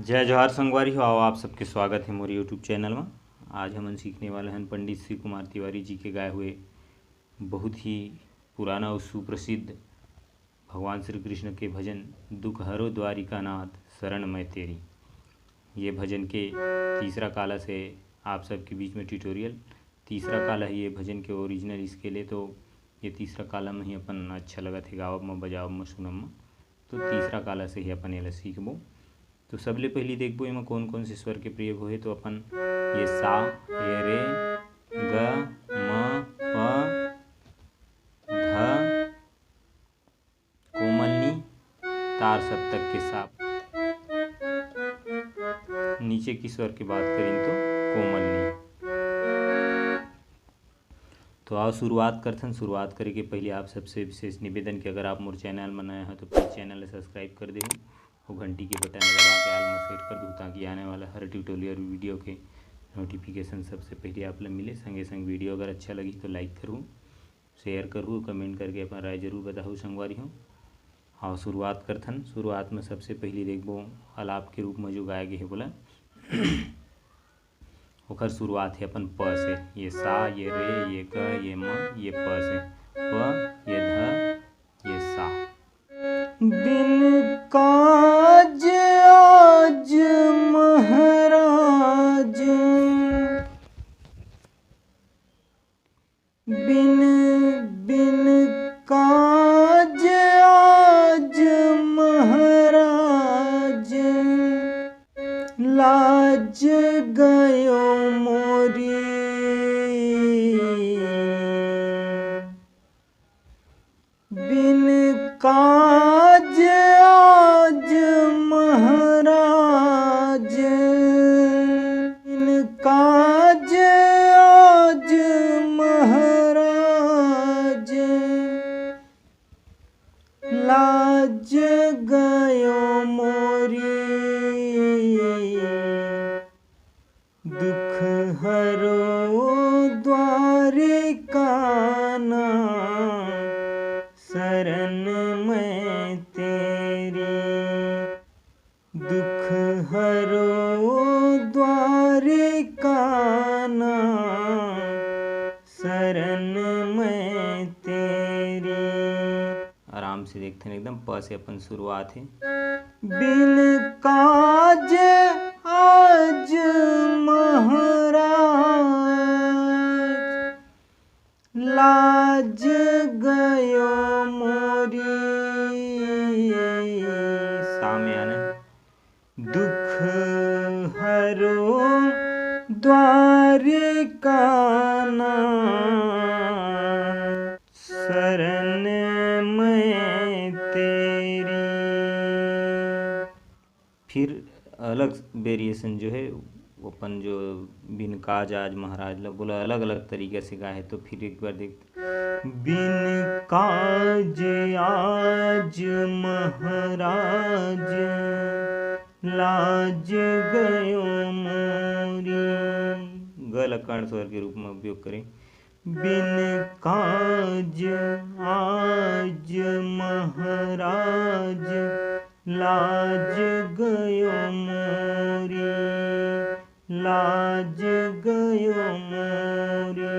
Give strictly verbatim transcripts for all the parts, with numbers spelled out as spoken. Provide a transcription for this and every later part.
जय जोहार संगवारी हो, आओ आप सबके स्वागत है मोर YouTube चैनल में। आज हमन सीखने वाले हैं पंडित शिव कुमार तिवारी जी के गाए हुए बहुत ही पुराना और सुप्रसिद्ध भगवान श्री कृष्ण के भजन दुख हरो द्वारिकानाथ शरण मैं तेरी। ये भजन के तीसरा काला से आप सबके बीच में ट्यूटोरियल। तीसरा काला ही ये भजन के ओरिजिनल स्केल है, तो ये तीसरा काला में ही अपन अच्छा लगत है गावब में, बजावब में, सुनब में। तो तीसरा काला से ही अपन एला सीखबो। तो सबले पहली देखबो एमा कौन कौन से स्वर के प्रयोग होहे। तो अपन ये सा, ये रे, ग, म, प, ध, कोमल नी, तार सप्तक के सा। नीचे की स्वर की बात करें तो कोमल नी। तो आओ शुरुआत करथन। शुरुआत करे के पहले आप सबसे विशेष निवेदन कि अगर आप मोर चैनल में नया हो तो प्लीज चैनल ला सब्सक्राइब कर देहू और घंटी के बटन ला दबा के ऑल में सेट कर दू, ताकि आने वाला हर ट्यूटोरियल वीडियो के नोटिफिकेशन सबसे पहले आप ला मिले। संगे संग वीडियो अगर अच्छा लगी तो लाइक करहू, शेयर करहू, कमेंट करके अपन राय जरूर बताहू संगवारी हो। हाँ, शुरुआत करथन। शुरुआत में सबसे पहली देखबो अलाप के रूप में जो गाए गे हे बोला, ओकर शुरुआत है अपन प से। ये सा, ये रे, ये ग, ये म, ये प से। प, ये ध, ये सा। बिन काज आज महाराज, बिन, बिन काज आज महाराज, लाज गयो मोरी। बिन काज आज महाराज, बिन काज आज महाराज, लाज गयो मोरी। दुख हरो द्वारिकानाथ, शरण मैं तेरी। दुख हरो द्वारिकानाथ, शरण मैं तेरी। आराम से देखथन, एकदम प से अपन शुरुआत है। बिन काज आज महाराज, लाज गयो मोरी। सामने आने। दुख हरो द्वारिकानाथ, शरण मैं तेरी। फिर अलग वेरिएशन जो है, वो अपन जो बिन काज आज महाराज ला बोला, अलग अलग तरीका से गाए, तो फिर एक बार देख। बिन काज आज महाराज, लाज गयो मोरी। ग ला कर्ण स्वर के रूप में उपयोग करें। बिन काज आज महाराज, लाज गयो मोरी, लाज गयो मोरी।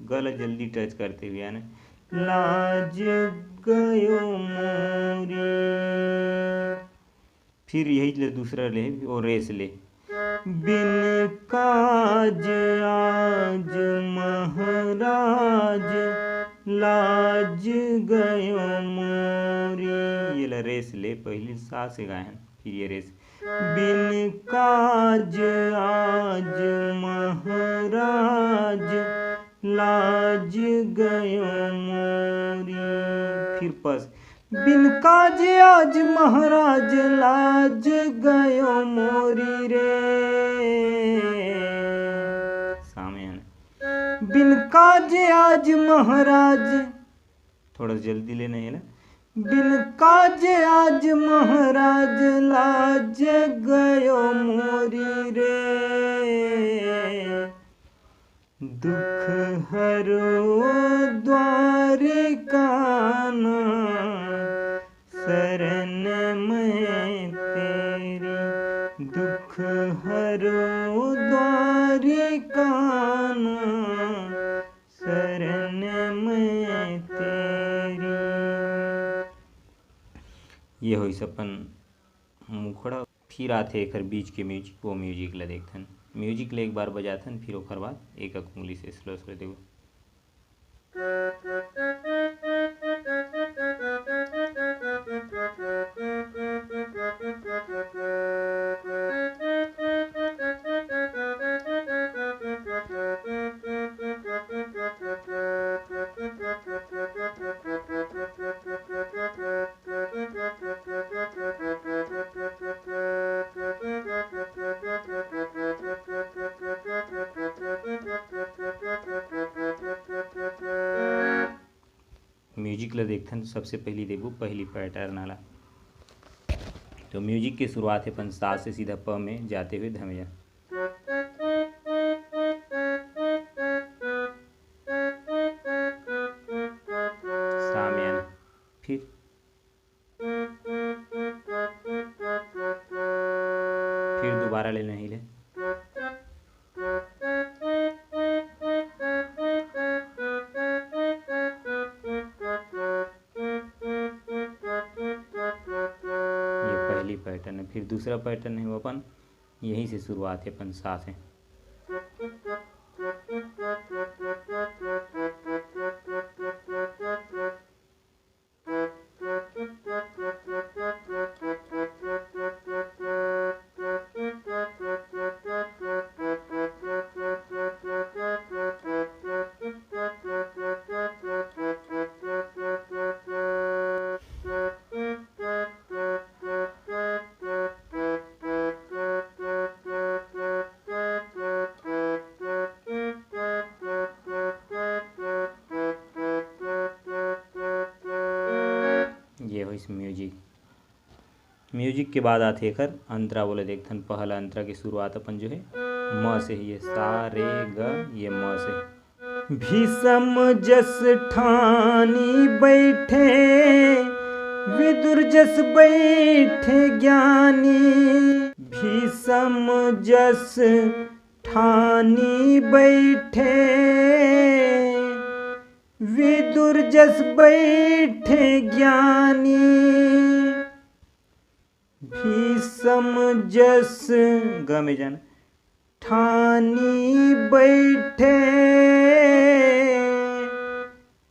ग ला जल्दी टच करते हुए आने, लाज गयो मोरी। फिर यही ले दूसरा ले और रेस ले। बिन काज आज महाराज, लाज गयो मोरी। ये ला रेस ले, पहली सा से गायन, फिर ये रेस। बिन काज आज महाराज, लाज गयो मोरी। फिर पस। बिन काज आज महाराज, लाज गयो मोरी रे। सामने आने। बिन काज आज महाराज, थोड़ा जल्दी लेना है ना। बिन काज आज महाराज, लाज गयो मोरी रे। दुख हरो द्वारिकानाथ, शरण मैं तेरी। हरो द्वारिका ना शरण मैं तेरी। ये होइस अपन मुखड़ा। फिर आथे एकर बीच के म्यूजिक, वो म्यूजिक ला देखथन। म्यूजिक ला एक बार बजाथन, फिर ओकर बाद एक एक उंगली से स्लो स्लो देबो। म्यूजिक ला देखथन, तो सबसे पहली देबो पहली पैटर्न वाला। तो म्यूजिक के शुरुआत हे अपन सा से सीधा प में जाते हुए ध में जा। सा में आना। फिर, फिर दोबारा ले नहीं ले। ये पहली पैटर्न है। फिर दूसरा पैटर्न है वो अपन यहीं से शुरुआत है, अपन सा से। ये होइस म्यूजिक। म्यूजिक के बाद आथे एकर अंतरा, वो ला देखथन। पहला अंतरा के शुरुआत अपन जो है म से ही है, सा रे ग, ये म से। भीषम जस ठानी बैठे, विदुर जस बैठे ज्ञानी। भीषम जस ठानी बैठे, विदुर जस बैठे ज्ञानी। भीषम जस, ग में जाना, ठानी बैठे।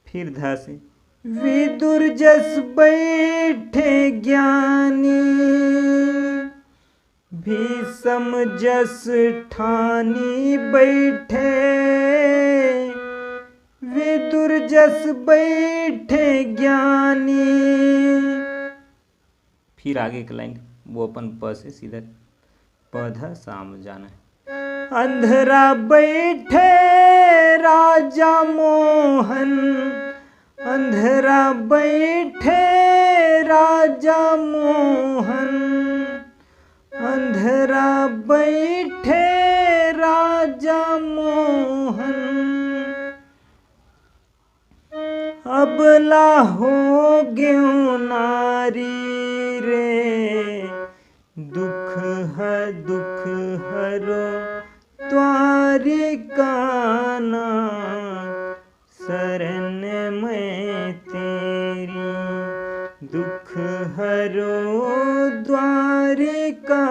फिर ध से, विदुर जस बैठे ज्ञानी। भीषम जस ठानी बैठे, विदुर जस बैठे ज्ञानी। फिर आगे के लाइन वो अपन प से सीधा प ध सा में जाना है। अंधरा बैठे राजा मोहन, अंधरा बैठे राजा मोहन, अंधरा बैठे राजा मोहन। अबला हो गेंव नारी रे, दुख ह दुख हरो द्वारिका ना, शरण मैं तेरी। दुख हरो द्वारिका